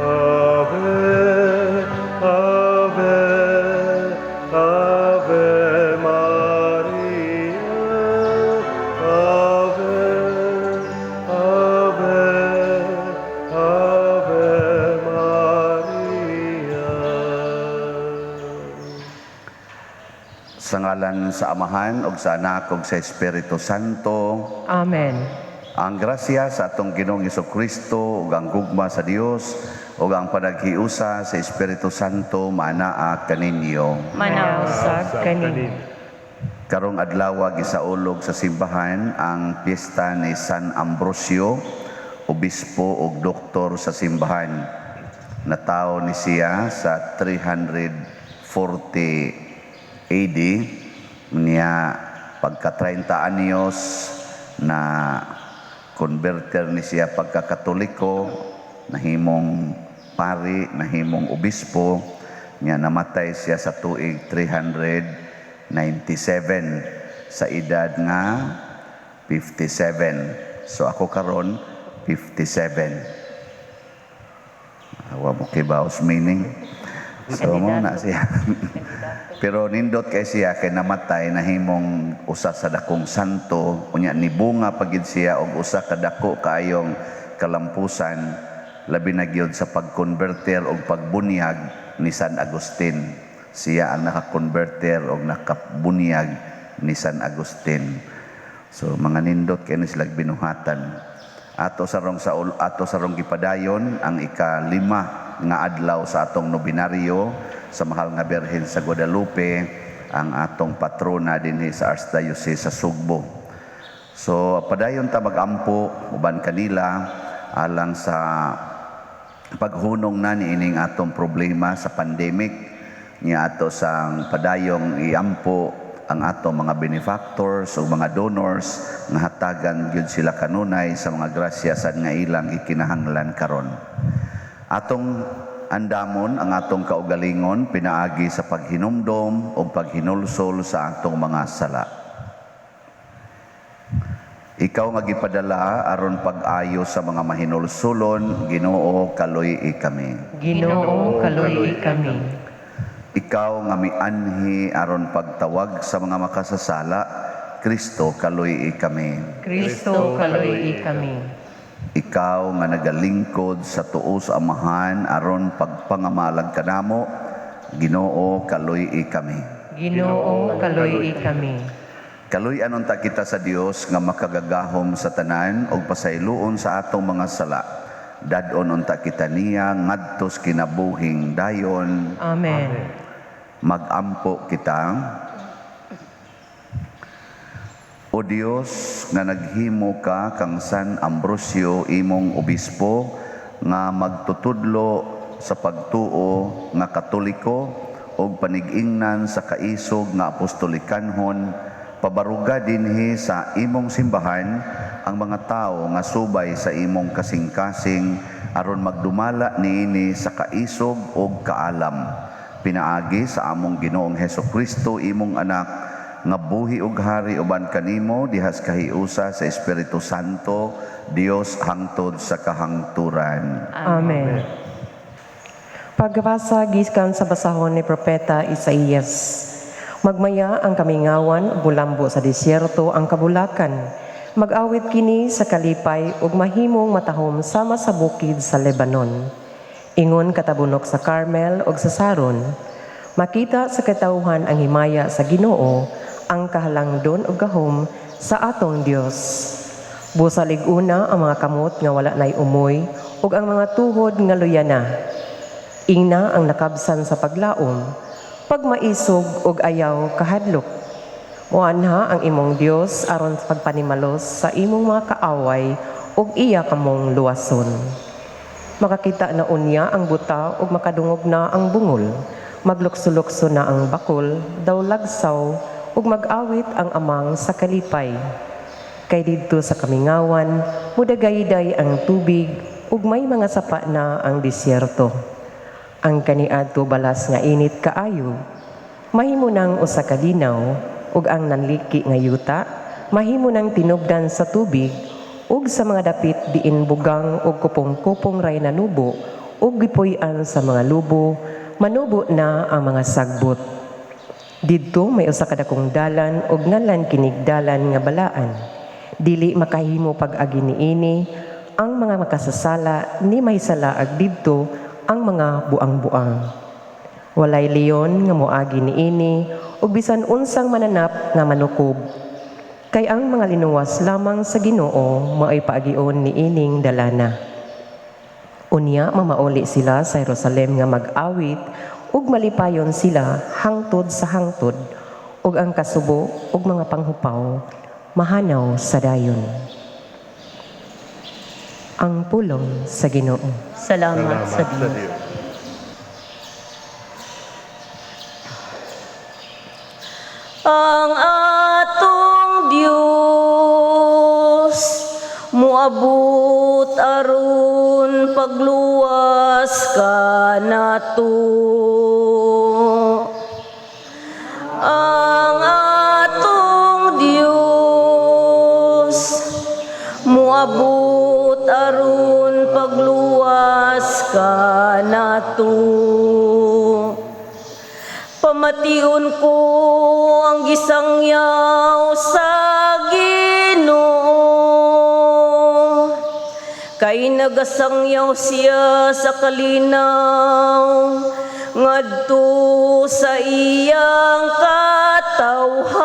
Ave, Ave, Ave Maria. Ave, Ave, Ave Maria. Sa ngalan sa Amahan ug sa Anak ug sa Espiritu Santo. Amen. Ang grasya sa atong Ginoong Kristo ug ang gugma sa Dios ug ang panaghiusa sa Espiritu Santo maanaa kaninyo. Manaog sab kaninyo. Karong adlaw, gisaulog sa simbahan ang piyesta ni San Ambrosio, obispo ug doktor sa simbahan. Natawo ni siya sa 340 AD niya. Pagka 30 anyos na converter ni siya pagka Katoliko, nahimong pari, nahimong obispo niya. Namatay siya sa tuig 397 sa edad nga 57. So ako karon 57. Wa mo kibaw sa meaning. So mao na siya. Pero nindot kay siya kay namatay nahimong usa sa dakong santo, unya nibunga pa gid siya og usa ka dako kaayong kalampusan, labi na gyud sa pagkonverter og pagbunyag ni San Agustin. Siya ang nakakonverter og nakabunyag ni San Agustin. So mga nindot kay ni sila binuhatan. Ato sarong gipadayon ang ika-5 nga adlaw sa atong nobinaryo sa Mahal nga Birhen sa Guadalupe, ang atong patrona dinhi sa Archdiocese sa Sugbo. So padayon ta magampo uban kanila alang sa paghunong na niining atong problema sa pandemic niya. Ato sang padayong iampo ang atong mga benefactors o mga donors nga hatagan gyud sila kanunay sa mga grasya sad nga ilang ikinahanglan karon. Atong andamon ang atong kaugalingon pinaagi sa paghinumdom o paghinulsol sa atong mga sala. Ikaw nga gipadala aron pag-ayo sa mga mahinulsulon, Ginoo, kaluy-i kami. Ginoo, kaluy-i kami. Ikaw nga mianhi aron pagtawag sa mga makasasala, Kristo, kaluy-i kami. Kristo, kaluy-i kami. Ikaw nga nagalingkod sa tuo sa Amahan aron pagpangamalag kanamo, Ginoo, kaluy-i kami. Ginoo, kaluy-i kami. Kaluy-an unta kita sa Dios nga makagagahom sa tanan ug pasayloon sa atong mga sala. Dad-on unta kita niya ngadto sa kinabuhing dayon. Amen. Magampo kita. O Dios nga naghimo ka kang San Ambrosio imong obispo nga magtutudlo sa pagtuo nga Katoliko ug panig-ingnan sa kaisog nga apostolikanhon, pabaruga dinhi sa imong simbahan ang mga tawo nga subay sa imong kasing-kasing aron magdumala niini sa kaisog ug kaalam, pinaagi sa among Ginoong Hesus Kristo, imong anak, nga buhi ug hari uban kanimo dihas kahiusa sa Espiritu Santo, Dios hangtod sa kahangturan. Amen. Pagbasa gikan sa basahon ni Propeta Isaías. Magmaya ang kamingawan ug mulambo sa disyerto ang kabulakan. Mag-awit kini sa kalipay ug mahimong matahom sama sa bukid sa Lebanon. Ingon katabunok sa Carmel ug sa Saron. Makita sa katawhan ang himaya sa Ginoo, ang kahalangdon ug gahom sa atong Dios. Busa lig-una ang mga kamot nga wala nay umoy ug ang mga tuhod nga luya na. Ingna ang nakabsan sa paglaom, pagmaisog ug ayaw kahadlok. Muanha ang imong Dios aron sa pagpanimalos sa imong mga kaaway ug iya kamong luwason. Makakita na unya ang buta ug makadungog na ang bungol. Maglukso-lukso na ang bakol, daw lagsaw ug mag-awit ang amang sa kalipay. Kay didto sa kamingawan, mudagayday ang tubig ug may mga sapa na ang disyerto. Ang kaniadto balas nga init kaayo, mahimo nang usa ka linaw, ug ang nanliki nga yuta mahimo nang tinubdan sa tubig. Ug sa mga dapit diin bugang ug kupong-kupong ray nanubo ug gipuy-an sa mga lubo, manubo na ang mga sagbot. Didto may usa ka dakong dalan ug ngalan kinig Dalan nga Balaan. Dili makahimo pag-agi niini ang mga makasasala, ni mahisalaag didto ang mga buang-buang. Walay leon nga moagi niini ug bisan unsang mananap nga manukob. Kay ang mga linuwas lamang sa Ginoo maoy paagion niining dalana. Unya mamauli sila sa Jerusalem nga mag-awit ug malipayon sila hangtod sa hangtod, ug ang kasubo ug mga panghupaw mahanaw sa dayon. Ang pulong sa Ginoo. Salamat sa Dios. Ang atong Dios muabot aron pagluwas kanato. Ang atong Dios muabot aron pagluwas kanato. Pamation ko ang gisangyaw sa Ginoo, kay nagasangyaw siya sa kalinaw ngadto sa iyang katawhan.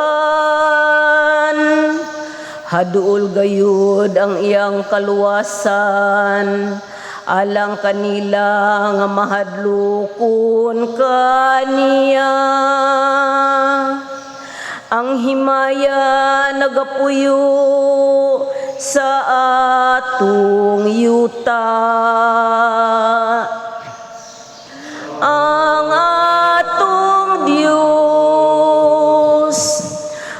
Haduol gayud ang iyang kaluwasan alang kanila nga mahadlokon kaniya. Ang himaya nagapuyo sa atong yuta. Ang atong Dios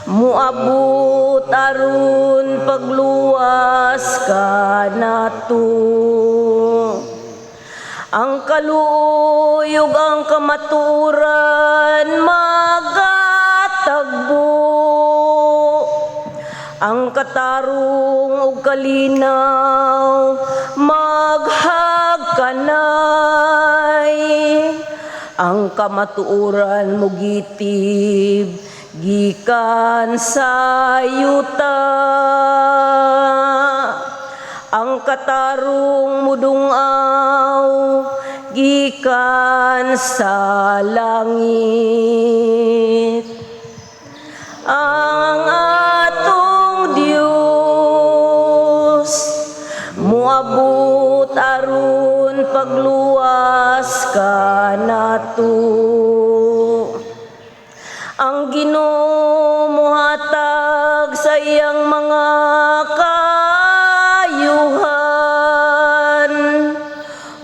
muabot aron pagluwas kanato. Ang kaluoy ug ang kamatuoran magatagbo. Ang katarong ug kalinaw maghagkanay. Ang kamatuoran mugitib gikan sa yuta. Ang katarong mudungaw gikan sa langit. Ang atong Dios muabot aron pagluwas kanato. Ang Ginoo muhatag sa iyang mga kaayuhan,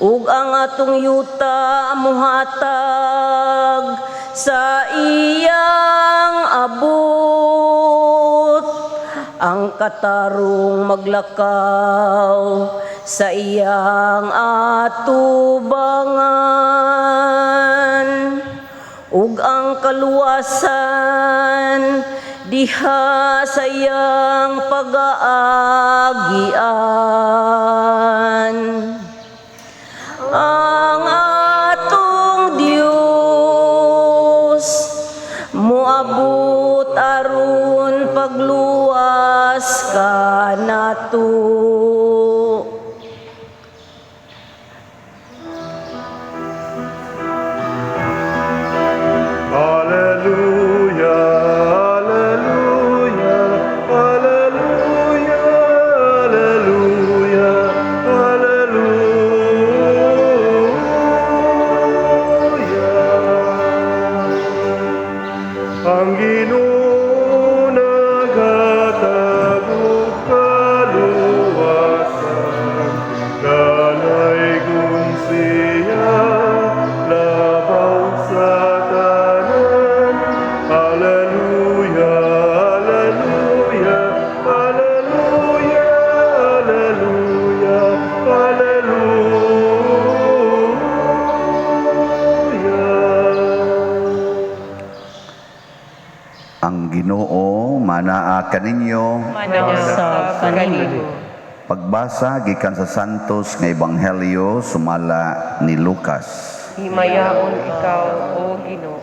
ug ang atong yuta muhatag sa iyang abot. Ang katarong maglakaw sa iyang atubangan, ug ang kaluwasan diha sa iyang pag-aagian. Ang atong Dios muabot aron pagluwas kanato. Alleluia, alleluia, alleluia, alleluia, alleluia. Ang Ginoo naghatag og kaluwasan, kalaygon siya labaw sa tanan. Alleluia, alleluia, alleluia, alleluia, alleluia. Ang Ginoo manaa kaninyo. Manaa kanimo. Pagbasa gikan sa Santos nga Ebanghelyo sumala ni Lucas. Himayaon ikaw, O Ginoo.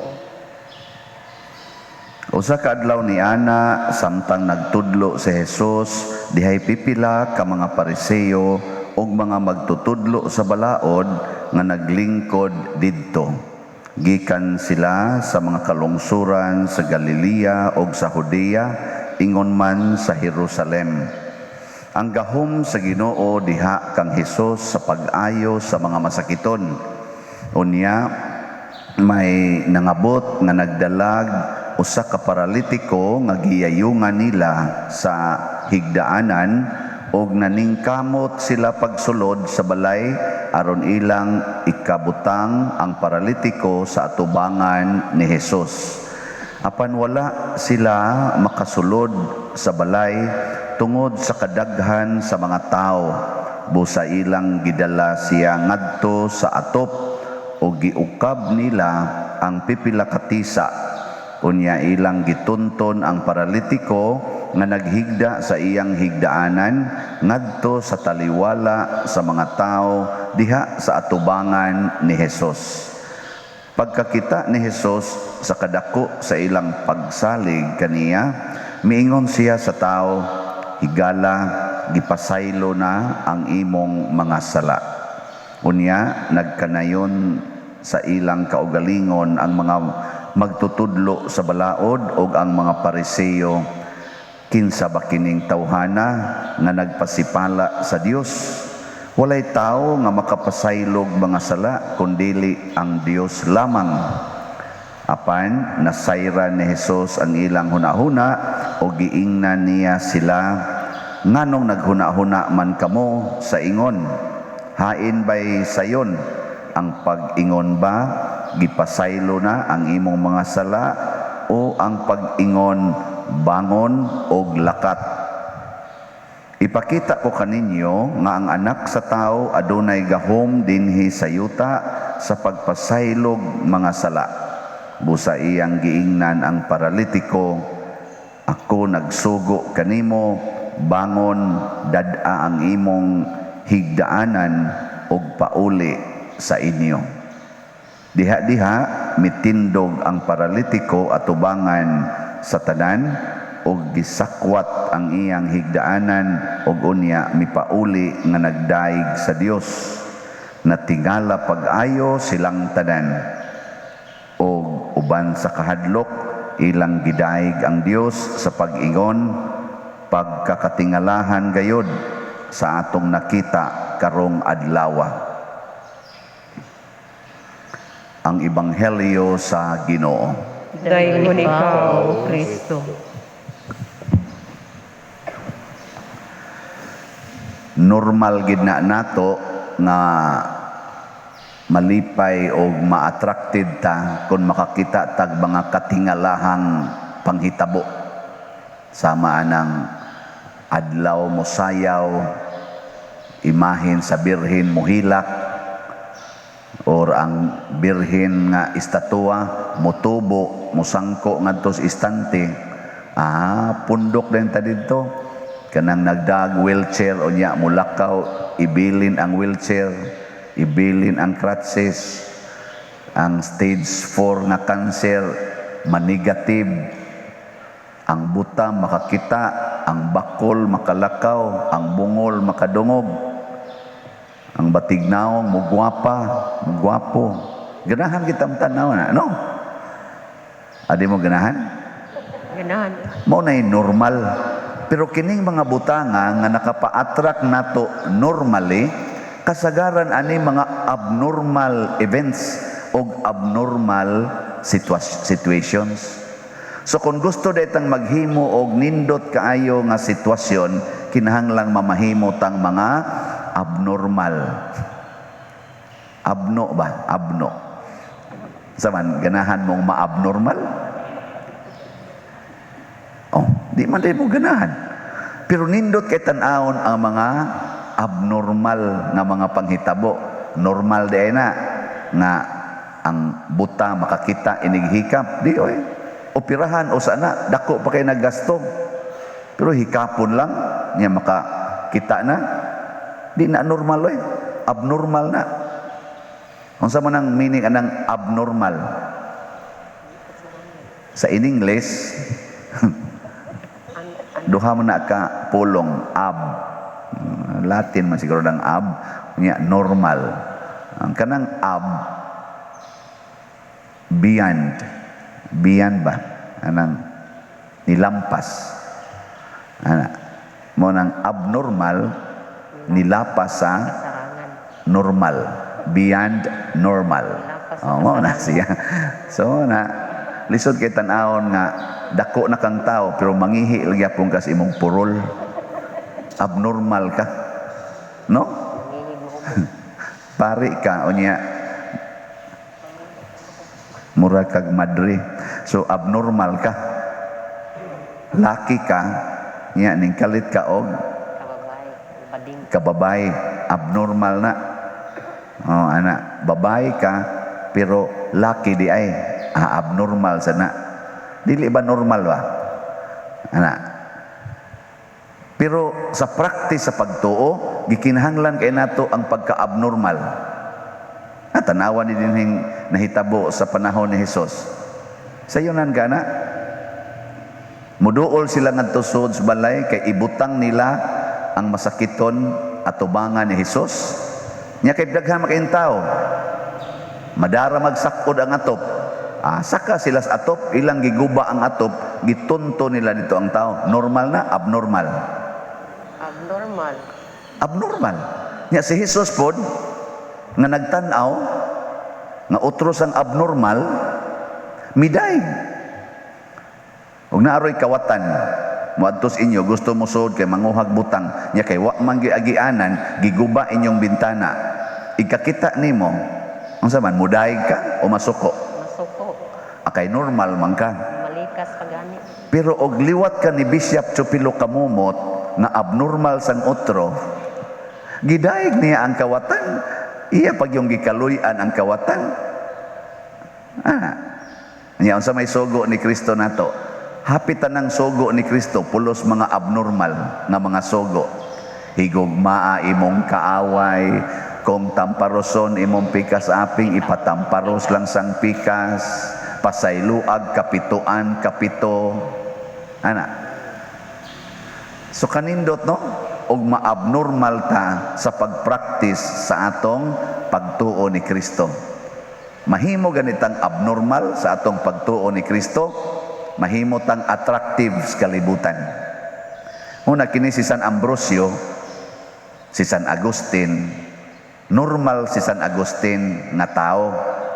Usa ka adlaw ni ana, samtang nagtudlo si Jesus, dihay pipila ka mga Pariseo ug mga magtutudlo sa balaod nga naglingkod didto. Gikan sila sa mga kalungsuran sa Galilea ug sa Judea, ingon man sa Jerusalem. Ang gahom sa Ginoo diha kang Hesus sa pag-ayo sa mga masakiton. Unya may nangabot nga nagdalag usa ka paralitiko nga giyayungan nila sa higdaanan, ug naningkamot sila pagsulod sa balay aron ilang ikabutang ang paralitiko sa atubangan ni Hesus. Apan wala sila makasulod sa balay tungod sa kadaghan sa mga tao. Busa ilang gidala siya ngadto sa atop o giukab nila ang pipila ka tisa. Unya ilang gitunton ang paralitiko nga naghigda sa iyang higdaanan ngadto sa taliwala sa mga tao diha sa atubangan ni Hesus. Pagkakita ni Hesus sa kadako sa ilang pagsalig kaniya, miingon siya sa tao, "Higala, gipasaylo na ang imong mga sala." Unya nagkanayon sa ilang kaugalingon ang mga magtutudlo sa balaod ug ang mga Pariseo, "Kinsa ba kining tawhana nga nagpasipala sa Dios? Walay tao nga makapasaylog mga sala kundili ang Dios lamang." Apan nasayran ni Hesus ang ilang hunahuna o giingnan niya sila, "Nganong naghuna-huna man kamo sa ingon? Hain bay sayon, ang pag-ingon ba, 'Gipasaylo na ang imong mga sala,' o ang pag-ingon, 'Bangon og lakat'? Ipakita ko kaninyo nga ang Anak sa Tao adunay gahom dinhi sa yuta sa pagpasaylog mga sala." Busa iyang giingnan ang paralitiko, "Ako nagsugo kanimo, bangon, dad-a ang imong higdaanan ug pauli sa inyo." Diha-diha mitindog ang paralitiko atubangan sa tanan ug gisakwat ang iyang higdaanan ug unya mipauli nga nagdaig sa Dios. Natingala pag-ayo silang tanan ug uban sa kahadlok ilang gidaig ang Dios sa pag-ingon, "Pagkakatingalahan gayod sa atong nakita karong adlawa." Ang Ebanghelyo sa Ginoo. Dayon ikaw, O Kristo. Normal gid na nato nga malipay o ma-attracted ta kung makakita tag mga katingalahang panghitabo. Sama anang adlaw mosayaw, imahen sa birhen mohilak, or ang birhen nga estatua motubo, mosangko ngadto sa istante. Pundok din ta didto. Kanang nagdag wheelchair unya mulakaw, ibilin ang wheelchair, ibilin ang crutches. Ang stage 4 nga cancer manegative, ang buta makakita, ang bakol makalakaw, ang bungol makadungog, ang batignaong mugwapa, mugwapo. Ganahan kitang tanaw na, no? Adi mo ganahan? Ganahan. Mao na normal. Pero kining mga butanga nga nakapa-attract nato normally, kasagaran ani mga abnormal events o abnormal situations. So kung gusto detang maghimo og nindot kaayo nga sitwasyon, kinahanglang mamahimo tang mga abnormal. Abno ba? Abno. Saman, ganahan mong ma-abnormal? Oh, di man mo ganahan. Pero nindot kay tan-awon ang mga abnormal nga mga panghitabo. Normal di ay na nga ang buta makakita inighikap. Di oy. Operahan o sana dako pa kay naggasto. Pero hikapon lang niya maka Kita na di na normal eh, abnormal na. Unsa man ang meaning anang abnormal sa in English? Duha man na ka pulong, ab, Latin man siguro ng ab, nya normal. Ang kanang ab, beyond, beyond ba anang nilampas ana mo nang abnormal, nilapas sa Kasarangan. Normal, beyond normal. Oh, mo na siya. So na lisod kay tan-awon nga dako na kang tao pero mangihi lagi pong kas imong purol. Abnormal ka, no? Pari ka, unya mura kag madre, so abnormal ka. Laki ka nya ning kalit ka og Kababay. Bading. Kababay, abnormal na. Oh, ana, babae ka pero laki di ay, ah, abnormal sana. Dili ba normal ba ana? Pero sa practice sa pagtuo, gikinahanglan kay nato ang pagka-abnormal. Ah, tanawa ni dinhing nahitabo sa panahon ni Hesus. Sayunan ka na. Muduol sila ngadto sud sa balay kay ibutang nila ang masakiton atubangan ni Hesus. Nya kay daghan makayong tao. Madara magsakod ang atop. Ah, saka sila sa atop, ilang giguba ang atop, gitunto nila dito ang tao. Normal na, abnormal? Abnormal. Abnormal. Nya si Jesus pod nga nagtan-aw nga utros ang abnormal, miday. Ug naaroy kawatan moadto sa inyo, gusto mo suod kay manguhag butang, nya kay wa man giagianan, giguba inyong bintana. Ikakita nimo, unsa man, mudayeg ka o masuko? Masuko. Akay normal man ka. Malikas pa gani. Pero og liwat ka ni Bishop Chupilo Kamumot nga abnormal sang otro, gidayeg niya ang kawatan, iya pag yung gikaluy-an ang kawatan. Ah. Nya unsa may sugo ni Kristo nato? Hapit tanang sugo ni Kristo pulos mga abnormal nga mga sugo. Higugmaa imong kaaway, kung tamparoson imong pikas aping, ipatamparos lang sang pikas, pasayloag kapituan kapito. Ana. So kanindot, no? Og maabnormal ta sa pagpractice sa atong pagtuo ni Kristo. Mahimo ganitang abnormal sa atong pagtuo ni Kristo, mahimo tang attractive sa kalibutan. Una kini si San Ambrosio, si San Agustin, normal si San Agustin nga tao,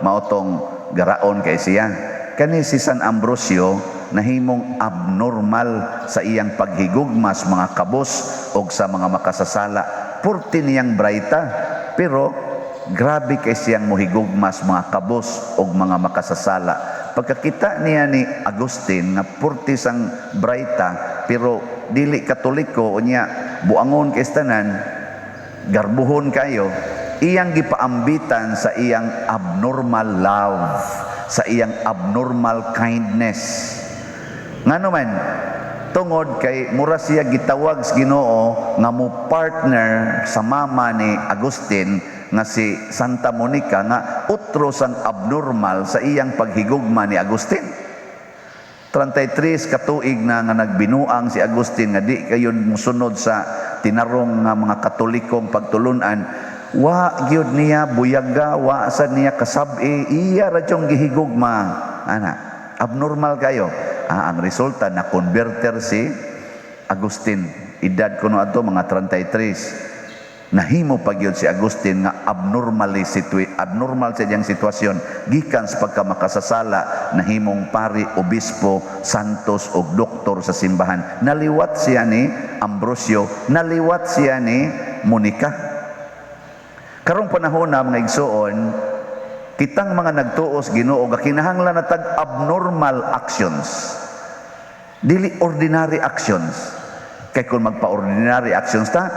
mao tong garaon kay siya. Kani si San Ambrosio nahimong abnormal sa iyang paghigugma sa mga kabos og sa mga makasasala. Purti niyang braita, pero grabe kay siyang mohigugma sa mga kabos og mga makasasala. Pagkakita niya ni Agustin nga purti sang braita pero dili Katoliko, unya buangon kay tanan, garbuhon kayo, iyang gipaambitan sa iyang abnormal love, sa iyang abnormal kindness. Ngano man? Tungod kay mura siya gitawag sa Ginoo nga mo partner sa mama ni Agustin nga si Santa Monica, nga utro sang abnormal sa iyang paghigugma ni Agustin. 33 katuig na nga nagbinuang si Agustin nga di kayo musunod sa tinarong nga mga Katolikong pagtulunan, wa gyud niya buyaga, wa sa niya kasab-i, iya ra yung gihigugma ana. Abnormal kayo. Ah, ang resulta, na converter si Agustin. Edad kuno ato mga 33. Nahimo pa gyud si Agustin nga abnormal sa iyang sitwasyon gikan sa pagkamakasasala, nahimong pari, obispo, santos ug doktor sa simbahan. Naliwat siya ni Ambrosio, naliwat siya ni Monica. Karong panahon na, mga igsuon, kitang mga nagtuos Ginoo, kinahanglan na tag abnormal actions, dili ordinary actions, kay kung magpa-ordinary actions ta,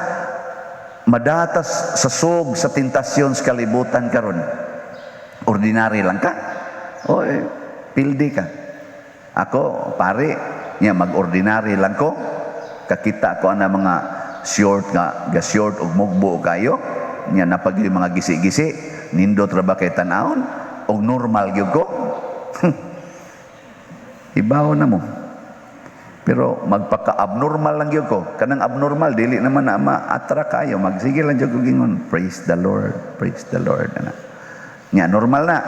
madatas sa sog sa tentasyon sa kalibutan karon. Ordinary lang ka o eh, pildi ka. Ako pare nya, mag-ordinary lang ko, kakita ko ana mga short nga ga short ug mugbo kayo nya, napag yung mga gisi-gisi, nindot ra ba kay tan-awon og normal gyud ko? Ibaw na mo. Pero magpaka-abnormal lang gyud ko. Kanang abnormal, dili naman na ma-attract kayo. Magsige lang gyud ko gingon, "Praise the Lord, praise the Lord." Ana. Nya normal na.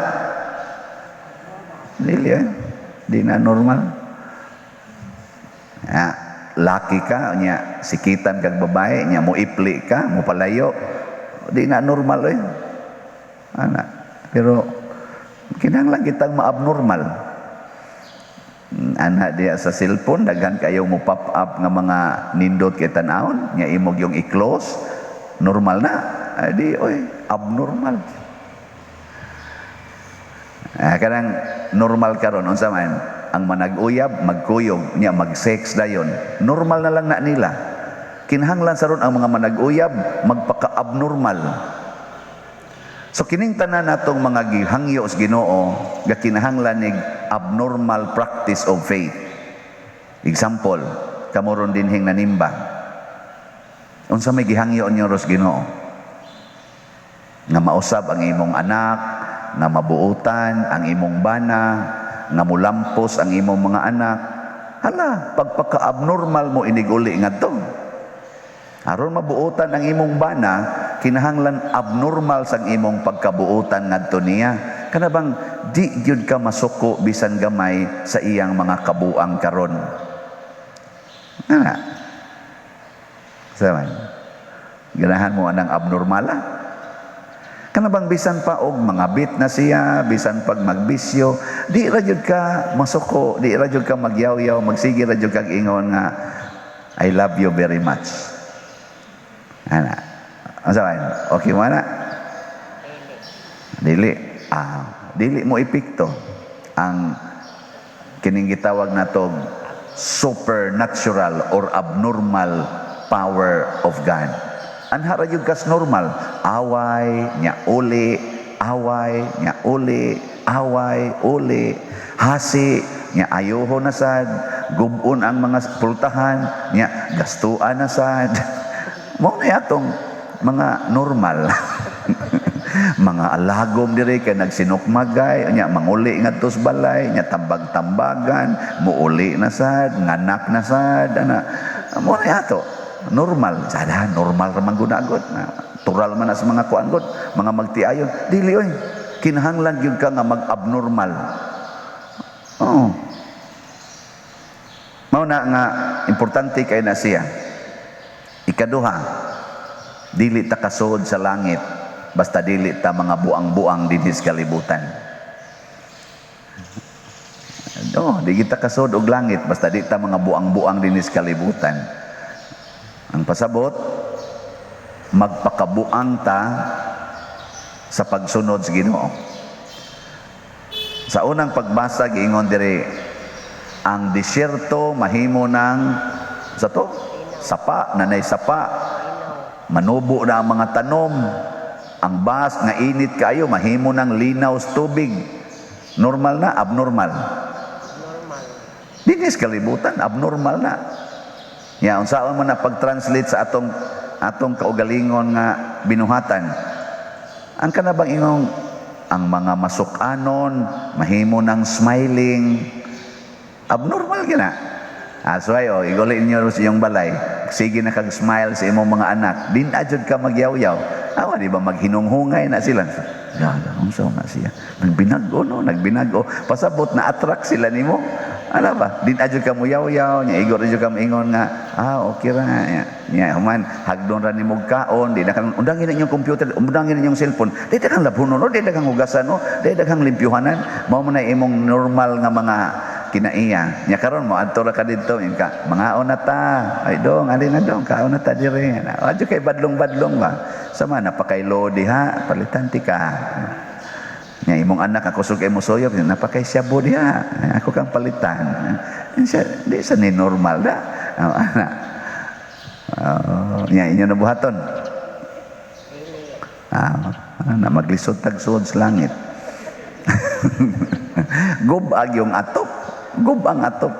Dili eh. Di na normal. Ya, laki ka, nya sikitan kag babae, nya mo ipli ka, mo palayo. Di na normal eh. Ana. Pero kinahanglan kitang ma-abnormal. Ana diya sa cellphone, daghan kayo mo pop up nga mga nindot kay tan-awon, nya imong yung i-close, normal na. Ay, di oy, abnormal. Ah, kanang normal karon unsa man ang manag-uyab, magkuyog, nya mag-sex dayon. Normal na lang na nila. Kinahanglan sa ron ang mga manag-uyab magpaka-abnormal. So kining tanan natong mga gihangyo sa Ginoo, gakinahanglan nig abnormal practice of faith. Example, kamo ron dinhing nanimba. Unsa may gihangyo ninyo ros Ginoo? Nga mausab ang imong anak, nga mabuutan ang imong bana, nga mulampos ang imong mga anak. Hala, pagpaka-abnormal mo inig-uli ngadto. Aron mabuotan ang imong bana, kinahanglan abnormal sang imong pagkabuotan ngadto niya. Kana bang di gyud ka masuko bisan gamay sa iyang mga kabuang karon. Ana. Saman. Ganahan mo anang abnormala? Kana bang bisan pa og mga bit na siya, bisan pag magbisyo, di ra jud ka masuko, di ra jud ka magyaw-yaw, magsige ra jud kag ingon nga, "I love you very much." Ana. Unsa man? Okay mo na? Dili. Ah, dili mo epekto ang kining gitawag natog supernatural or abnormal power of God. Anha ra gyud kas normal, away nya uli, away nya uli, away uli, hasi nya ayoho na sad, gubon ang mga pultahan nya gastuan na sad. Mao na atong mga normal. Mga alagom diri kay nagsinukmagay nya manguli ngadto sa balay nya, tambag-tambagan, muuli na sad, nganak na sad ana. Mao na ato normal sada, normal ra man gud na gud, natural man na sa mga kuan gud, mga magtiayon. Dili oy, kinahanglan gyud ka nga mag-abnormal. Oh, mao na nga importante kay na siya. Ikaduha, dili ta kasuod sa langit basta dili ta mga buang-buang dinhi sa kalibutan. No, di kita kasuod og langit basta di ta mga buang-buang dinhi sa kalibutan. Ang pasabot, magpakabuang ta sa pagsunod sa Ginoo. Sa unang pagbasa, giingon diri ang disyerto mahimo ng sa to sapa, nanay sapa, manubo na ang mga tanom. Ang bas nga init kaayo mahimo ng linaw sa tubig. Normal na, abnormal? Normal. Dinhi sa kalibutan, abnormal na. Ya, unsaon man na pag-translate sa atong kaugalingon nga binuhatan? Ang kanabang ingong ang mga masukanon mahimo ng smiling, abnormal gina. Ah, so ayo, iguli ninyo sa iyong balay. Sige na kag smile sa imong mga anak. Din ajud ka magyaw-yaw. Awa, di ba maghinunghungay na sila? Ya, unsa na siya? Nagbinago no, nagbinago. Pasabot na attract sila nimo. Ano ba? Din adyo ka mo yaw-yaw, nya igor adyo ka moingon nga, "Ah, okay ra." Nya, nya human hagdon ra nimo kaon, di na kang undangin inyong computer, undangin inyong cellphone. Di na kang labhonon, no? Di na kang hugasan, no? Di na kang limpyuhanan. Mao man na imong normal nga mga kinaiya. Nya karon mo adto ra ka didto, ingon ka, "Mangaon na ta. Ay dong, alin na dong, kaon na ta dire." Adyo kay badlong-badlong ba. Sama napakaylo diha, palitan ti ka. Nya imong anak ako sug mo suyop, napakay shabu diha. Ako kang palitan. Siya, di sa ni normal da. Oh, anak. Oh, nya inyo na buhaton. Ah, na maglisod tag suod sa langit. Gubag yung atop. Gub ang atop.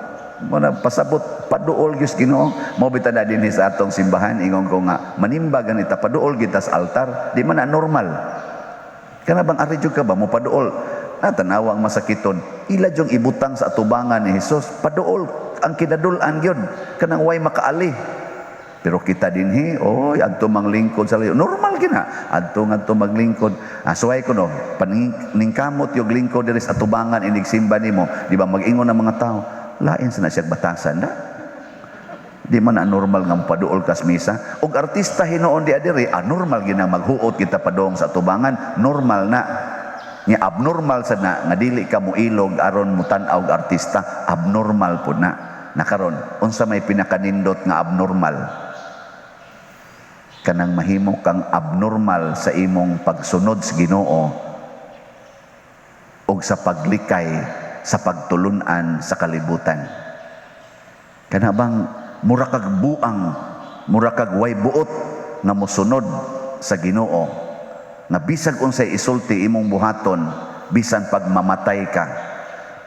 Mo na pasabot paduol gyud Ginoo. Mo bitaw na dinhi sa atong simbahan, ingon ko nga manimba ganita, paduol kita sa altar, di man na normal. Kana bang ari jud ka ba mo paduol? Na tanawa ang masakiton. Ila jung ibutang sa atubangan ni Hesus, paduol ang kinadul-an gyud kanang way makaali. Pero kita dinhi, oy, adto manglingkod sa layo. Normal gina. Adto ngadto maglingkod. Ah, suway ko no, paningkamot yung lingkod diri sa atubangan inig simba nimo, di ba mag-ingon ang mga tao, lain sa na siya batasan na. Di man na normal nga paduol kas misa. Og artista hinuon di adiri, ah, normal gina maghuot kita padong sa atubangan, normal na. Nya abnormal sa na nga dili ka mo ilog aron mo tan-aw og artista, abnormal pud na. Nakaron, unsa may pinakanindot nga abnormal? Kanang mahimo kang abnormal sa imong pagsunod sa Ginoo ug sa paglikay sa pagtulunan sa kalibutan. Kana bang mura kag buang, mura kag way buot nga mosunod sa Ginoo, nga bisag unsay isulti imong buhaton, bisan pag mamatay ka,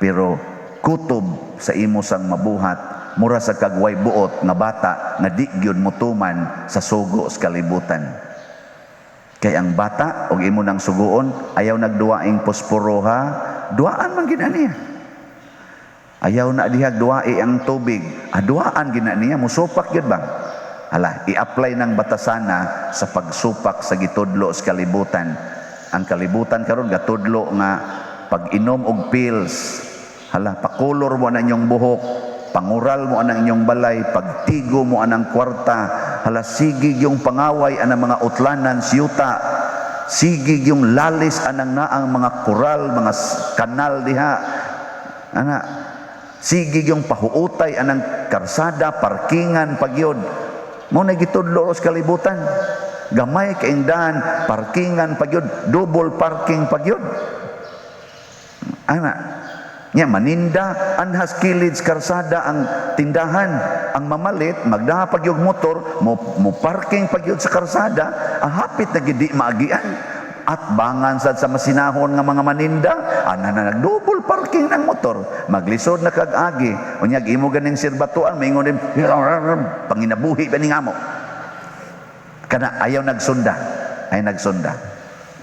pero kutob sa imo sang mabuhat, mura sa kag way buot nga bata nga di gyud motuman sa sugo sa kalibutan. Kay ang bata og imo nang suguon, ayaw nagduwaing posporo ha, duaan man gina niya. Ayaw na dihag duai ang tubig, aduaan gina niya, musupak gyud ba? Hala, i-apply ng batasana sa pagsupak sa gitudlo sa kalibutan. Ang kalibutan karon gatudlo nga pag-inom og pills, hala, pakulor mo na inyong buhok, pangural mo anang inyong balay, pagtigo mo anang kwarta, hala, sigig yung pangaway anang mga utlanan siyuta, sigig yung lalis anang naang mga koral, mga kanal diha, ana, sigig yung pahuutay anang karsada, parkingan pagyod. Mo na gitudlo sa kalibutan. Gamay kaindahan, parkingan pagyod, double parking pagyod. Ana, nya maninda anhas kilid sa karsada ang tindahan, ang mamalit magdaha pagyog motor mo, mo parking pagyod sa karsada, ang hapit na gidi maagian at bangan sad sa masinahon nga mga maninda, ana na nagdouble parking ng motor, maglisod na kag agi. Unyag imo ganing sirbatuan, maingon din panginabuhi ba ni ngamo kana, ayaw nagsunda, ay nagsunda.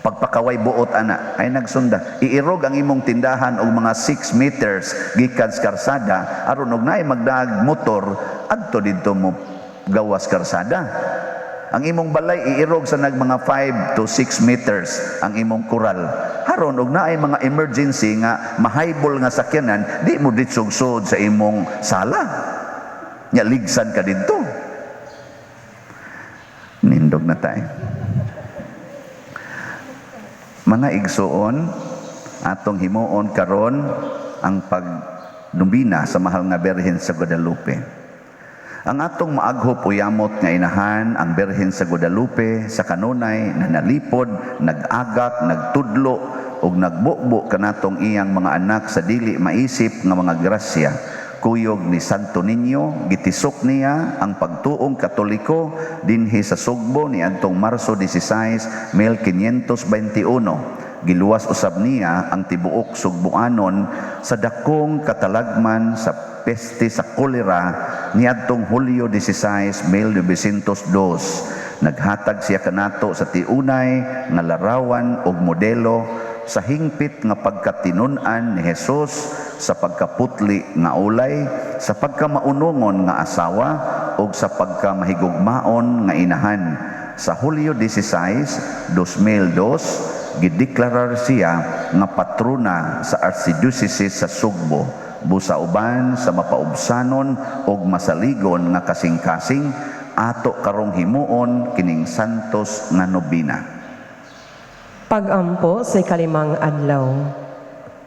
Pagpakaway buot ana, ay nagsunda. Iirog ang imong tindahan og mga 6 meters gikan sa karsada aron og naay magdaag motor adto didto mo gawas karsada. Ang imong balay iirog sa nag mga 5 to 6 meters ang imong kural. Haron og naay mga emergency nga mahaybol nga sakyanan, di mo ditsugsod sa imong sala. Nya ligsan ka didto. Nindog na tayo. Mga igsuon, atong himuon karon ang pagnobena sa mahal nga Birhen sa Guadalupe. Ang atong maaghop o yamot nga inahan, ang Birhen sa Guadalupe, sa kanunay na nalipod, nag-agak, nagtudlo ug nagbukbo kanatong iyang mga anak sa dili maisip nga mga grasya. Kuyog ni Santo Niño, gitisok niya ang pagtuong Katoliko dinhi sa Sugbo niadtong Marso 16, 1521. Giluwas usab niya ang tibuok Sugbuanon sa dakong katalagman sa peste sa kolera niadtong Hulyo 16, 1902. Naghatag siya kanato sa tiunay nga larawan og modelo sa hingpit nga pagkatinun-an ni Jesus sa pagkaputli nga ulay, sa pagkamaunongon nga asawa ug sa pagkamahigugmaon nga inahan. Sa Hulyo 16, 2002, gideklarar siya nga patrona sa Archdiocese sa Sugbo, busa uban sa mapaubsanon ug masaligon nga kasing-kasing ato karong himuon kining santos nga nobena. Pag-ampo sa ikalimang adlaw.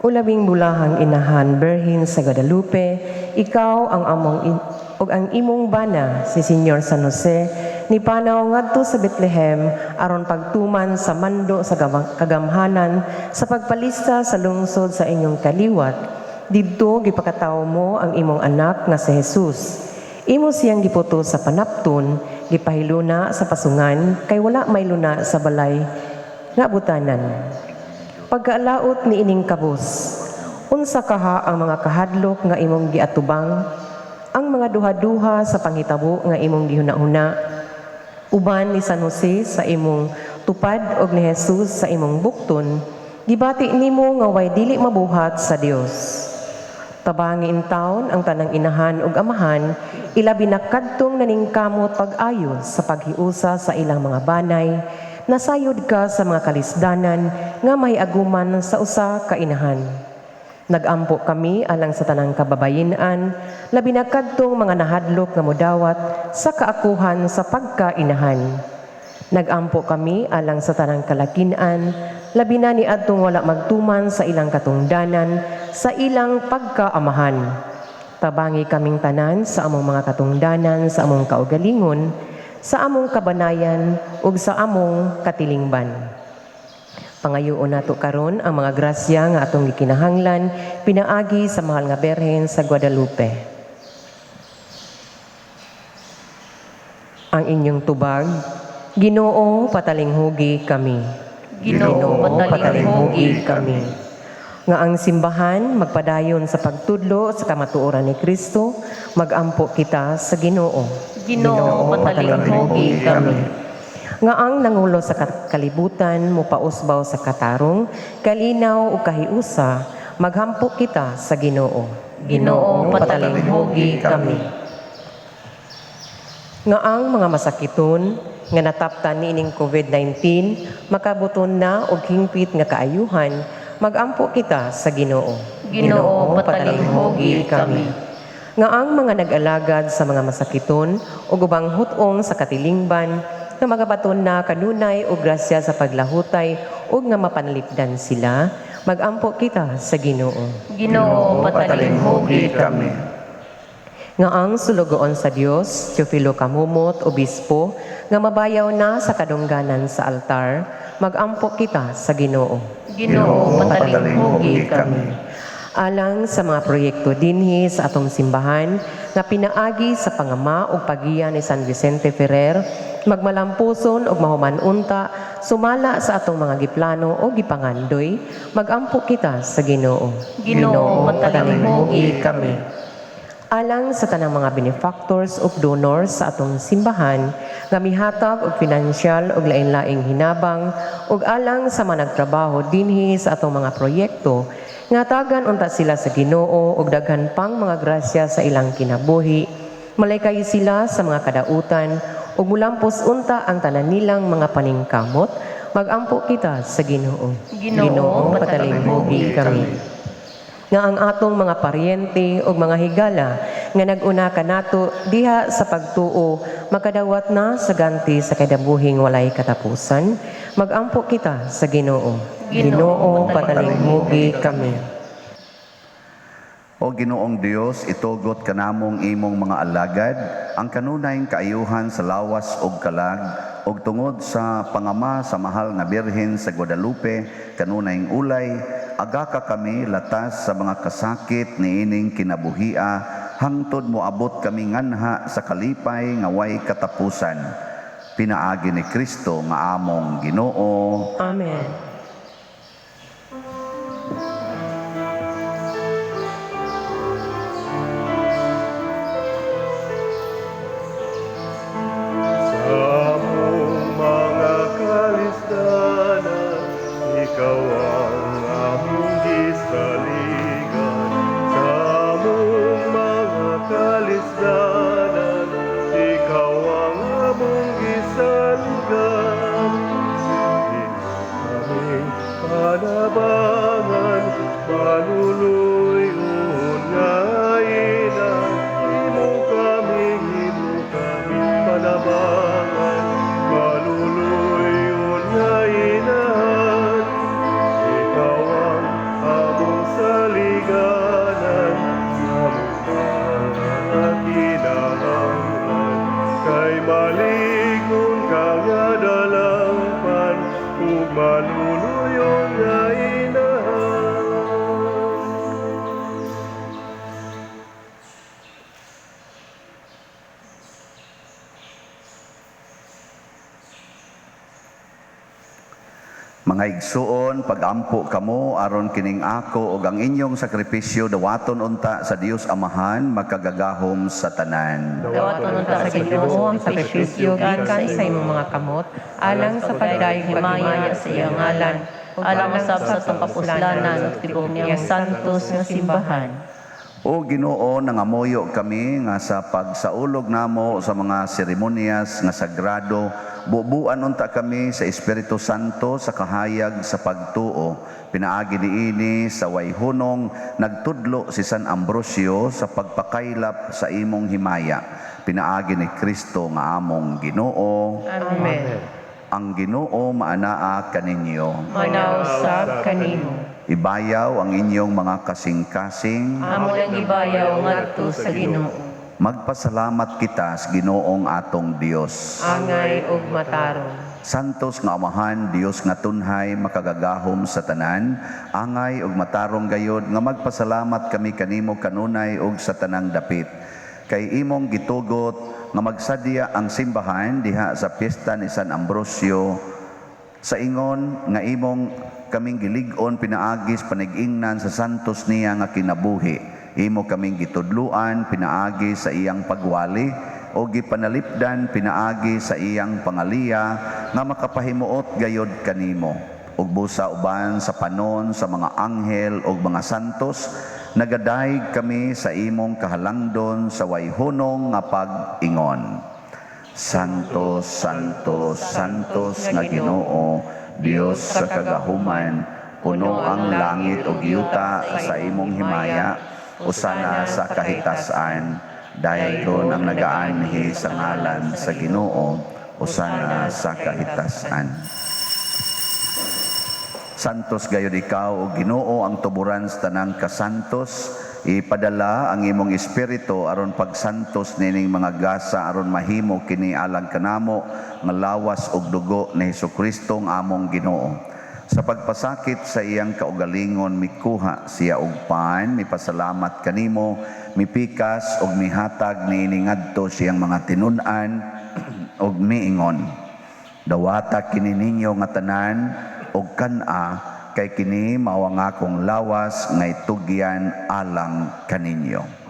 O labing bulahang inahan, Birhen sa Guadalupe, ikaw ang among ug ang imong bana si Senyor San Jose nipanaw ngadto sa Bethlehem aron pagtuman sa mando sa kagamhanan sa pagpalista sa lungsod sa inyong kaliwat. Didto gipakatawo mo ang imong anak nga si Jesus. Imo siyang giputo sa panapton, gipahiluna sa pasungan, kay wala may luna sa balay nga butanan. Pagkaalaot ni ining kabus, unsa kaha ang mga kahadlok nga imong giatubang? Ang mga duha-duha sa panghitabo nga imong gihuna-huna, uban ni San Jose sa imong tupad og ni Jesus sa imong bukton, gibati nimo nga way dili mabuhat sa Dios. Tabangi intawon ang tanang inahan ug amahan, ilabi na kadtong naningkamot pag-ayo sa paghiusa sa ilang mga banay, nasayod ka sa mga kalisdanan nga may aguman sa usa ka inahan. Nagampo kami alang sa tanang kababayen-an, labi na kadtong mga nahadlok nga modawat sa kaakuhan sa pagkainahan. Nagampo kami alang sa tanang kalakin-an, labi na ni adtong wala magtuman sa ilang katungdanan, sa ilang pagkaamahan. Tabangi kaming tanan sa among mga katungdanan, sa among kaugalingon, sa among kabanayan ug sa among katilingban. Pangayoon nato karon ang mga grasya nga atong gikinahanglan pinaagi sa mahal nga Berhen sa Guadalupe. Ang inyong tubag, Ginoo, patalinghugi kami. Ginoo, patalinghugi kami. Nga ang simbahan magpadayon sa pagtudlo sa kamatuoran ni Kristo, magampo kita sa Ginoo. Ginoo, patalinghugi kami. Nga ang nangulo sa kalibutan mopausbaw sa katarong, kalinaw ug kahiusa, maghampo kita sa Ginoo. Ginoo, patalinghugi kami. Nga ang mga masakiton nga nataptan niining COVID-19 makabuton na og hingpit nga kaayuhan, magampo kita sa Ginoo. Ginoo, patalinghugi kami. Nga ang mga nag-alagad sa mga masakiton ug ubang hut-ong sa katilingban nga magabaton na kanunay og grasya sa paglahutay ug nga mapanalipdan sila, magampo kita sa Ginoo. Ginoo, patalinghugi kami. Nga ang sulugoon sa Dios, Teofilo Camomot, Obispo, nga mabayaw na sa kadungganan sa altar, magampo kita sa Ginoo. Ginoo, patalinghugi kami. Alang sa mga proyekto dinhi sa atong simbahan nga pinaagi sa pangama ug pagiya ni San Vicente Ferrer, magmalampuson ug mahuman unta sumala sa atong mga giplano o gipangandoy, magampo kita sa Ginoo. Ginoo, patalinghugi kami. Alang sa tanang mga benefactors ug donors sa atong simbahan nga mihatag og financial ug lain-laing hinabang ug alang sa mga nagtrabaho dinhi sa atong mga proyekto nga tagan unta sila sa Ginoo ug daghan pang mga grasya sa ilang kinabuhi, malaykay sila sa mga kadautan ug mulampos unta ang tanan nilang mga paningkamot, magampo kita sa Ginoo. Ginoo, patalinghugi kami. Nga ang atong mga paryente ug mga higala nga nag-una kanato diha sa pagtuo makadawat na sa ganti sa kinabuhing walay katapusan, magampo kita sa Ginoo. Ginoo, patalinghugi kami. O Ginoong Dios, itugot kanamong imong mga alagad ang kanunayng kaayuhan sa lawas ug kalag ug tungod sa pangama sa mahal nga Birhen sa Guadalupe kanunayng ulay, agaka kami latas sa mga kasakit niining kinabuhia hangtod moabot kami nganha sa kalipay nga way katapusan. Pinaagi ni Kristo nga among Ginoo. Amen. Sa among mga kalisdanan, ikaw ang among gisaligan. Sa among mga kalisdanan, ikaw ang among gisaligan. Aming panabangan, maluluyon nga ina, imo kami panabangan, maluluyon nga inahan. Ikaw ang among saliganan, among mga kinahanglan, kay malignon ka nga dalangpan, ug maluluyon nga inahan. Mga igsuon, pagampo kamo aron kining ako ug ang inyong sakripisyo dawaton unta sa Dios Amahan makagagahom sa tanan. Dawaton unta sa Ginoo ang sakripisyo gikan sa imong mga kamot alang sa pagdayeg himaya sa iyang ngalan ug alang usab sa atong kapuslanan ug tibuok niyang santos nga simbahan. O Ginoo, nangamuyo kami nga sa pagsaulog namo sa mga seremonyas nga sagrado, bubuan unta kami sa Espiritu Santo sa kahayag sa pagtuo. Pinaagi niini sa wayhunong nagtudlo si San Ambrosio sa pagpakaylap sa imong himaya. Pinaagi ni Kristo nga among Ginoo. Amen. Ang Ginoo maanaa kaninyo. Manausab kanimo. Ibayaw ang inyong mga kasing-kasing. Amo nang gibayaw ngadto sa Ginoo. Magpasalamat kita sa Ginoong atong Dios. Angay ug matarong. Santos nga Amahan, Dios nga tunhay, makagagahom sa tanan, angay ug matarong gayod nga magpasalamat kami kanimo kanunay ug sa tanang dapit. Kay imong gitugot nga magsadya ang simbahan diha sa piyesta ni San Ambrosio sa ingon nga imong kaming gilig-on pinaagis panig-ingnan sa santos niya nga kinabuhi. Imo kaming gitudluan pinaagi sa iyang pagwali o gipanalipdan pinaagi sa iyang pangaliya nga makapahimuot gayod kanimo. Ug busa uban sa panon sa mga anghel ug mga santos, nagadayeg kami sa imong kahalangdon sa wayhunong nga pag-ingon. Santo, Santo, Santos nga Ginoo, Dios sa kagahuman, puno ang langit ug yuta sa imong himaya, usana sa kahitasan, dayon ang nagaanhi sa ngalan sa Ginoo, usana sa kahitasan. Santos gayud ikaw o Ginoo ang tuburan sa tanang kasantos, ipadala ang imong espiritu aron pagsantos nining mga gasa aron mahimo kini alang kanamo nga lawas ug dugo ni Hesukristo ang among Ginoo. Sa pagpasakit sa iyang kaugalingon mikuha siya og pan, mipasalamat kanimo, mipikas ug mihatag niini ngadto siyang mga tinun-an ug miingon. Dawata kini ninyo nga tanan og kan-a kay kini mao ang akong lawas nga itugyan alang kaninyo.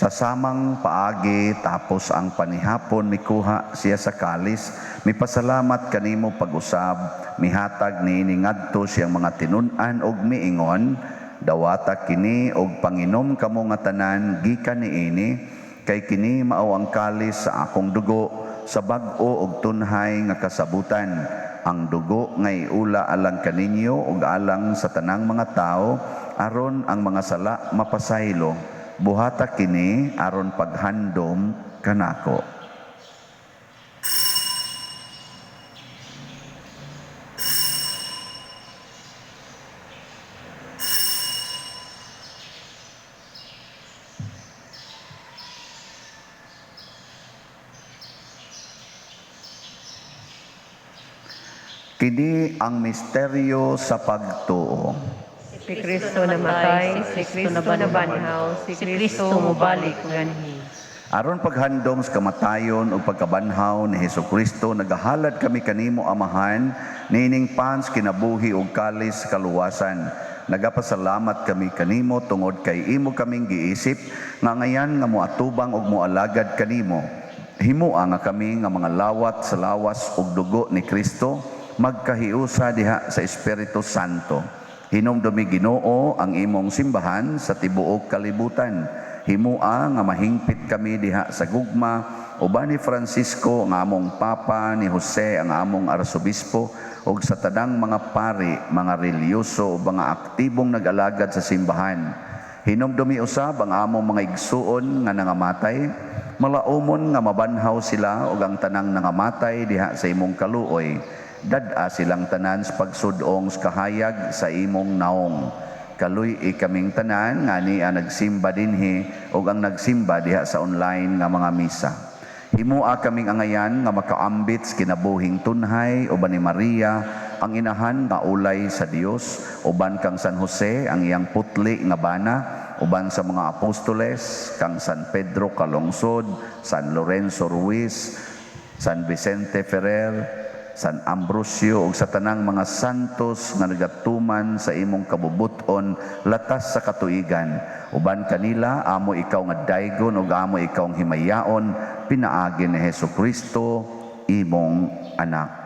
Sa samang paagi tapos ang panihapon mikuha siya sa kalis, mipasalamat kanimo pag-usab, mihatag niini ngadto siyang mga tinun-an og miingon, dawata kini og panginom kamo nga tanan gikan niini, kay kini mao ang kalis sa akong dugo sa bag-o og tunhay nga kasabutan. Ang dugo nga iula alang kaninyo ug alang sa tanang mga tawo aron ang mga sala mapasaylo. Buhata kini aron paghandom kanako. Kini ang misteryo sa pagtuo. Si Kristo namatay, si Kristo nabanhaw, si Kristo mobalik nganhi. Aron paghandom sa kamatayon ug pagkabanhaw ni Hesukristo, nagahalad kami kanimo Amahan, niining pans kinabuhi ug kalis sa kaluwasan. Nagapasalamat kami kanimo tungod kay imo kaming giisip nga ngayan nga moatubang ug moalagad kanimo. Himoa nga kami nga mga lawat sa lawas ug dugo ni Kristo, magkahiusa diha sa Espiritu Santo. Hinumdumi Ginoo ang imong simbahan sa tibuok kalibutan. Himua nga mahingpit kami diha sa gugma uban ni Francisco ang among Papa, ni Jose ang among Arsobispo ug sa tanang mga pari, mga relihiyoso ug mga aktibong nag-alagad sa simbahan. Hinumdumi usab ang among mga igsuon nga nangamatay, malaumon nga mabanhaw sila ug ang tanang nangamatay diha sa imong kaluoy. Dad-a silang tanan sa pagsudong sa kahayag sa imong naong. Kaluy-i kaming tanan nga niya nagsimba dinhi ug ang nagsimba diha sa online nga mga misa. Himua kaming angayan nga makaambit sa kinabuhing tunhay uban ni Maria ang inahan nga ulay sa Dios, uban kang San Jose ang iyang putli nga bana, uban sa mga apostoles kang San Pedro Calungsod, San Lorenzo Ruiz, San Vicente Ferrer, San Ambrosio ug sa tanang mga santos nga nagatuman sa imong kabubuton latas sa katuigan. Uban kanila amo ikaw nga daygon ug amo ikaw ang himayaon pinaagi ni Hesukristo imong anak.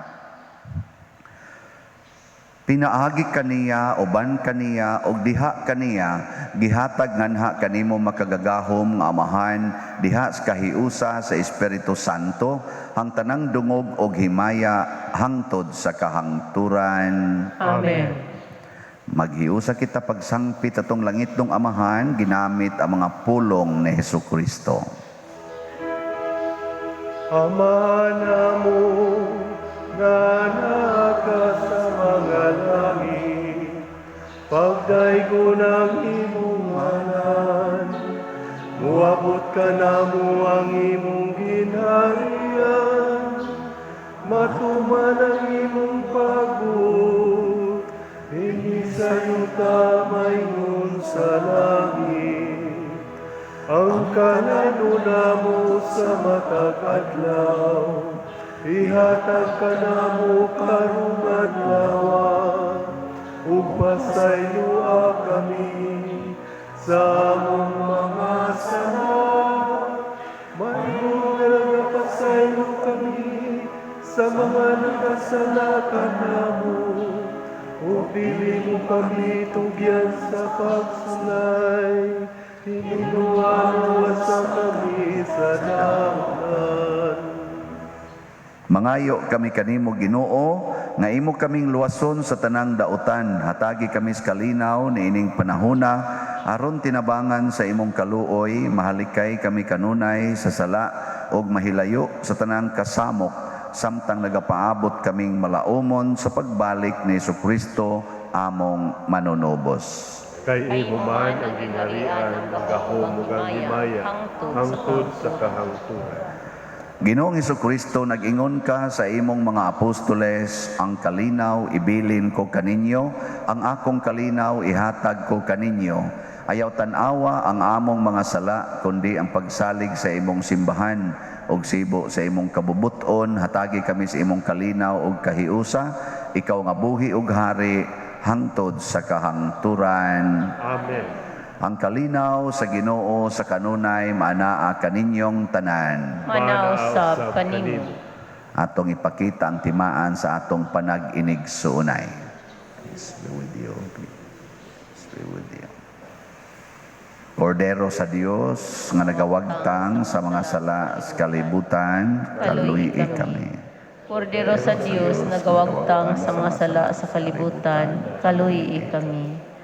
Pinaagi kaniya, uban kaniya, ug diha kaniya, gihatag nganha kanimo makagagahom nga Amahan, diha sa kahiusa sa Espiritu Santo, ang tanang dungog og himaya hangtod sa kahangturan. Amen. Maghiusa kita pagsangpit atong langitnong Amahan, ginamit ang mga pulong ni Hesukristo. Ama namo nga naa ka sa mga langit, pagdaygon ang imong ngalan, muabot ka namo ang imong ginharian, matuman ang imong pagbuot, dinhi sa yuta maingon sa langit. Ang kalanon namo sa matag adlaw, ihatag kanamo karong adlaw, ug pasayloa kami sa among mga sala, maingon nga nagapasaylo kami sa mga nakasala kanamo, ug dili mo kami tugyan sa pagsulay, tinunuan sa kami sa dalan. Mangayo kami kanimo Ginoo nga imo kaming luwason sa tanang dautan, hatagi kami sa kalinaw niining panahona aron tinabangan sa imong kaluoy, mahalikay kami kanunay sa sala ug mahilayo sa tanang kasamok samtang nagapaabot kaming malaumon sa pagbalik ni Hesukristo among manunubos. Kay imo man ang gingharian, ang gahom ug ang himaya, hangtod sa kahangturan. Ginoong Hesukristo, nag-ingon ka sa imong mga apostoles, ang kalinaw ibilin ko kaninyo, ang akong kalinaw ihatag ko kaninyo. Ayaw tan-awa ang among mga sala, kundi ang pagsalig sa imong simbahan ug sibo sa imong kabubuton, hatagi kami sa imong kalinaw ug kahiusa, ikaw nga buhi ug hari hangtod sa kahangturan. Amen. Ang kalinaw sa Ginoo sa kanunay maanaa kaninyong tanan. Manaw sab kanimo. Atong ipakita ang timaan sa atong panag-inigsuonay. Peace be with you. Peace be with you. Kordero sa Dios nga nagawagtang sa mga sala sa kalibutan, kaluyi kami. Kordero sa Dios nagawagtang sa mga sala sa kalibutan, kaluyi kami.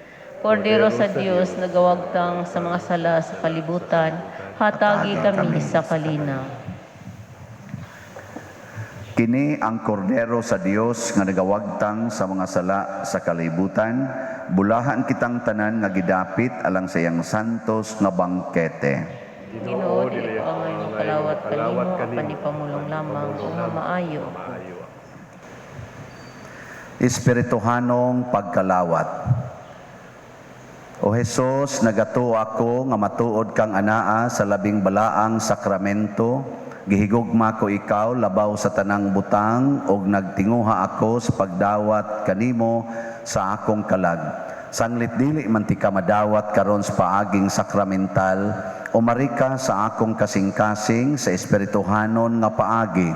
Kordero sa Dios nagawagtang sa mga sala sa kalibutan, hatagi kami sa kalinaw. Kini ang kordero sa Dios nga nagawagtang sa mga sala sa kalibutan, bulahan kitang tanan nga gidapit alang sa iyang santos nga bangkete. Ginoo, dili ko angay makalawat kanimo, apan ipamulong lamang nga maayo ako. Espirituhanong pagkalawat. O Hesus, nagatuo ako nga matuod kang anaa sa labing balaang sakramento, gihigugma ko ikaw labaw sa tanang butang ug nagtinguha ako sa pagdawat kanimo sa akong kalag. Sanglit dili man ti ka madawat karon sa paaging sakramental, umari ka sa akong kasing-kasing sa espirituhanon nga paagi.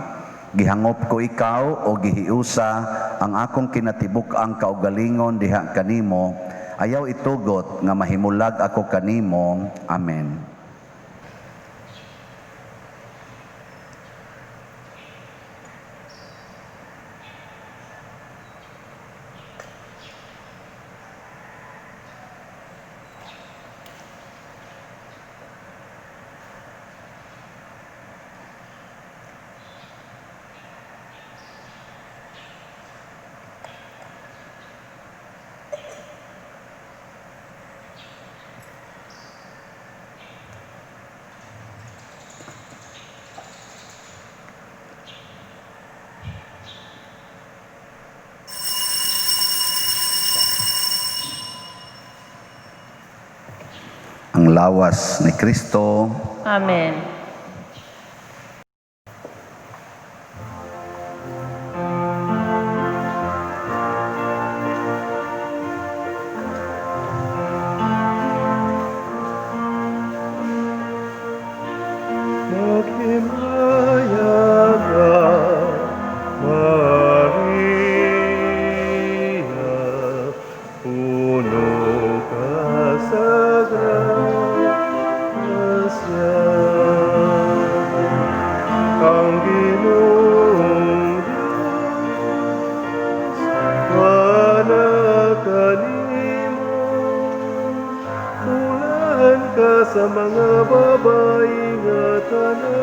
Gihangop ko ikaw o gihiusa ang akong kinatibuk-ang kaugalingon diha kanimo. Ayaw itugot nga mahimulag ako kanimo. Amen. Lawas ni Kristo. Amen. Maghimaya ka, Maria, puno ka sa grasya. Ang Ginoong Diyos, wala kanimo. Bulahan ka sa mga babae nga tanan.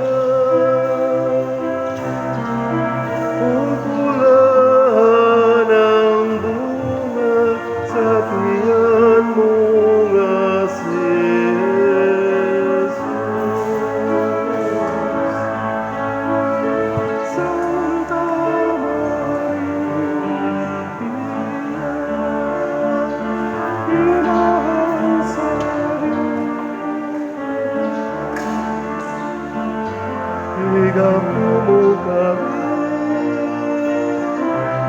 Ug bulahan ang bunga sa tiyan mo nga si Jesus. Santa Maria, Inahan sa Diyos, Igampo mo kami,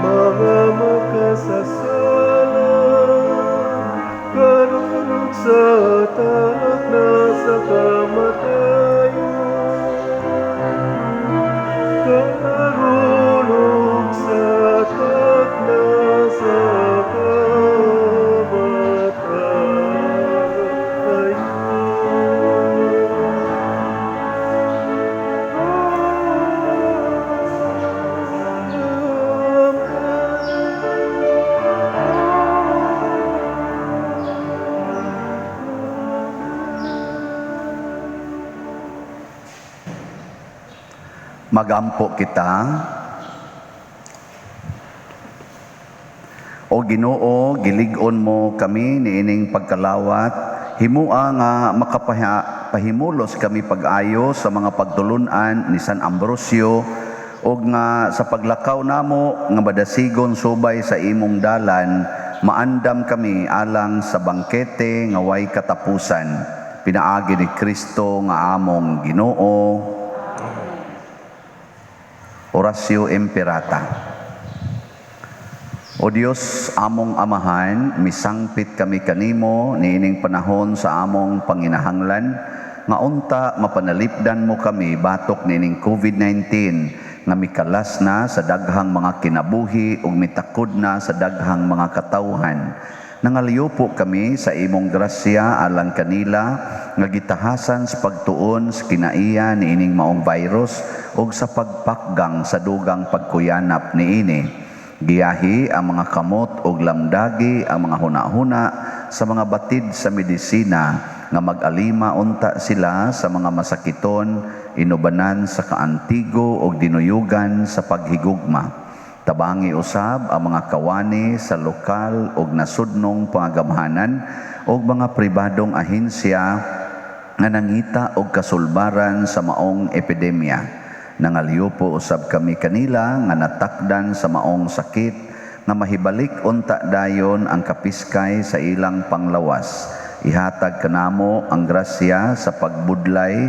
mga makasasala, karon ug sa takna sa kamatayon. Karon ug sa takna sa kamatayon. Magampo kita. O Ginoo, gilig-on mo kami niining pagkalawat, himua nga makapahimulos kami pag-ayo sa mga pagtulun-an ni San Ambrosio ug nga sa paglakaw namo nga madasigon subay sa imong dalan, maandam kami alang sa bangkete nga way katapusan. Pinaagi ni Kristo nga among Ginoo. Oratio Imperata. O Dios, among Amahan, misangpit kami kanimo niining panahon sa among panginahanglan, nga unta mapanalipdan mo kami batok niining COVID-19 nga mikalas na sa daghang mga kinabuhi ug mitakod na sa daghang mga katawhan. Nangaliyo kami sa imong grasya alang kanila nga gitahasan sa pagtuon sa kinaiya niining maong virus ug sa pagpakgang sa dugang pagkuyanap niini. Giyahi ang mga kamot ug lamdagi ang mga hunahuna sa mga batid sa medisina nga mag-alima unta sila sa mga masakiton, inubanan sa kaantigo ug dinuyugan sa paghigugma. Tabangi usab ang mga kawani sa lokal ug nasudnong pangagamhanan ug mga pribadong ahensya nga nangita og kasulbaran sa maong epidemya. Nangaliyo usab kami kanila nga natakdan sa maong sakit nga mahibalik unta dayon ang kapiskay sa ilang panglawas. Ihatag kanamo ang grasya sa pagbudlay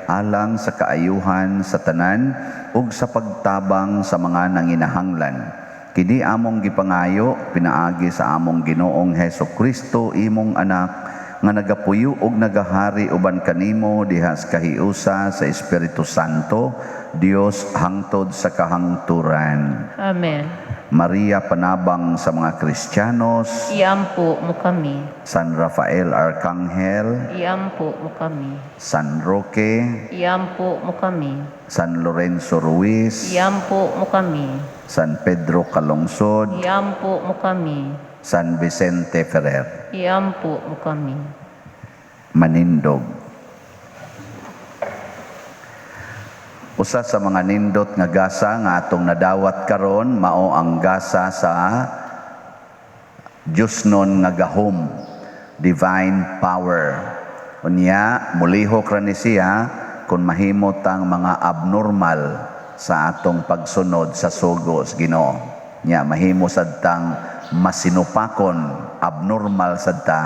alang sa kaayuhan sa tanan ug sa pagtabang sa mga nanginahanglan. Kini among gipangayo pinaagi sa among Ginoong Heso Kristo, imong anak, nga nagapuyo og nagahari uban kanimo diha sa kahiusa sa Espiritu Santo, Dios hangtod sa kahangturan. Amen. Maria, panabang sa mga Kristiyanos, Iampo mo kami. San Rafael Arcangel, Iampo mo kami. San Roque, Iampo mo kami. San Lorenzo Ruiz, Iampo mo kami. San Pedro Calungsod, Iampo mo kami. San Vicente Ferrer. Iampo mo kami. Manindog. Usa sa mga nindot nga gasa nga atong nadawat karon mao ang gasa sa Diyosnon nga gahom, divine power. Unya, mulihok ra ni siya kung mahimo tang mga abnormal sa atong pagsunod sa sugo sa Ginoo. Nya mahimo sad tang masinupakon, abnormal sad ta.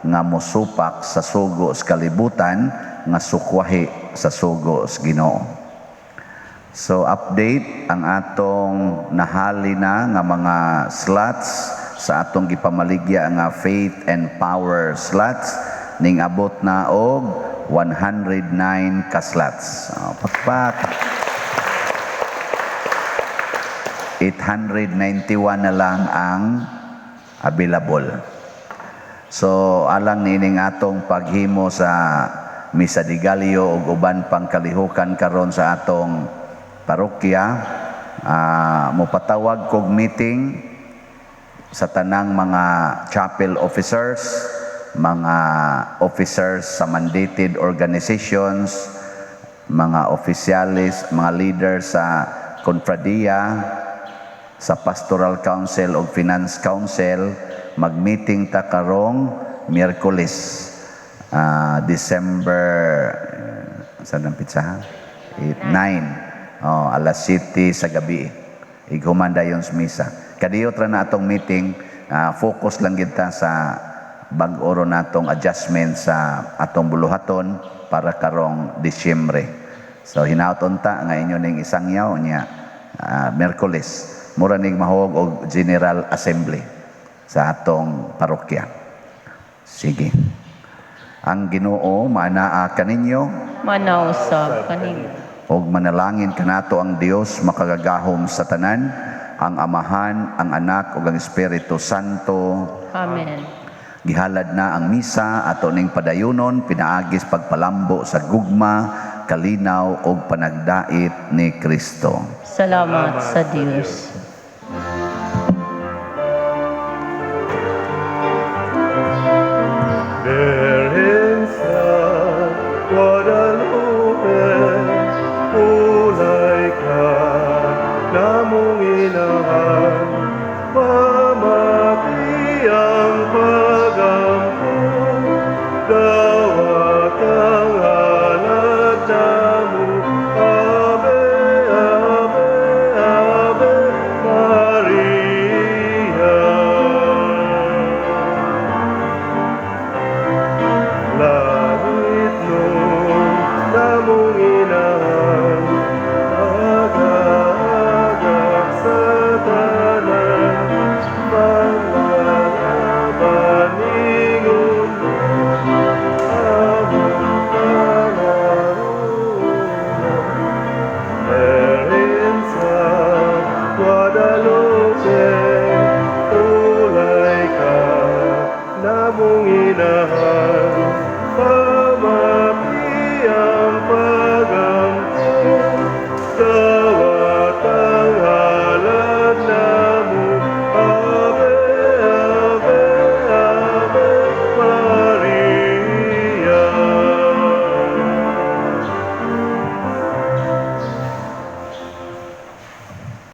nga mosupak sa sugo sa kalibutan nga sukwahi sa sugo sa Ginoo. So update ang atong nahali na nga mga slots sa atong gipamaligya nga Faith and Power slots, ning abot na og 109 ka slots. Oh, pakpak. 891 na lang ang available. So alang niining atong paghimo sa Misa de Gallo ug uban pang kalihukan karon sa atong parokya, mopatawag kog meeting sa tanang mga chapel officers, mga officers sa mandated organizations, mga opisyales, mga leaders sa konfradiya, sa Pastoral Council o Finance Council. Mag-meeting ta karong Miyerkules, December, saan ang pitsa ha? 8, 9, oh, alas 7 sa gabi. Ighuman dayon sa misa. Kadiyot ra na atong meeting, focus lang kita sa bag-o natong adjustment sa atong buluhaton para karong Disyembre. So hinaut unta nga inyo ning isangyaw niya Miyerkules. Mura ning mahuog og General Assembly sa atong parokya. Sige. Ang Ginoo maanaa kaninyo. Maanaa usab kanimo. Ug manalangin kanato ang Dios makagagahom sa tanan, ang Amahan, ang Anak ug ang Espiritu Santo. Amen. Gihalad na ang misa, ato ning padayunon pinaagis pagpalambo sa gugma, kalinaw ug panagdait ni Kristo. Salamat sa Dios.